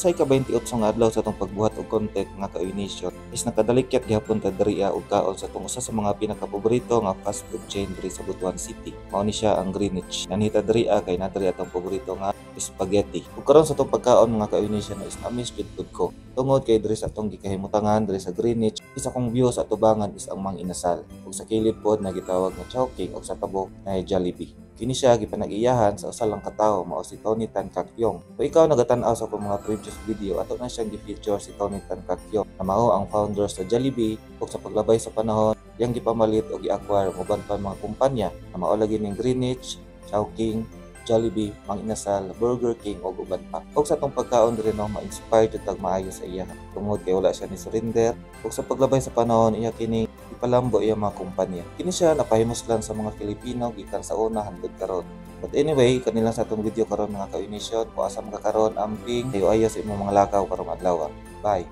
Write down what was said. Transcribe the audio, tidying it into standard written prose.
Sa ika-28 nga adlaw sa atong pagbuhat og content, mga ka-Nation, is nakadalikyat gihapon ta diri og kaon sa atong usa sa mga pinakapaborito nga fast food chain diri sa Butuan City. Mao ni siya ang Greenwich. Nanita diri kay naa diri atong paborito nga spaghetti. Ug karon sa atong pagkaon, mga ka-Nation, is na-miss jud pud ko. Tungod kay diri sa atong gikahimutangan diri sa Greenwich is akong view sa atubangan is ang Mang Inasal. Ug sa kilid pod na gitawag nga Chowking ug sa tabok na Jollibee. Kini siya gipanag-iyahan sa usa lang ka tawo, mao si Tony Tan Caktiong. Kung ikaw nagatan-aw sa akong mga previous video, ato na siyang gi-feature si Tony Tan Caktiong na mao ang founder sa Jollibee, ug sa paglabay sa panahon iyang gipamalit o gi-acquire ang uban pa mga kumpanya na mao lagi ning Greenwich, Chowking, Jollibee, Mang Inasal, Burger King ug uban pa. Ug sa atong pagkaon diri no, ma-inspire jud tag maayo sa iya tungod kay wala siya ni surrender ug sa paglabay sa panahon iya kini ipalambo iya mga kumpanya. Kini siya napahimuslan sa mga Filipino gikan sa una hangtod karon. But anyway, kani lang sa atong video karon, mga ka-Nation. Kung asa man ka karon, amping, ayo ayo sa imong mga lakaw karong adlaw. Bye.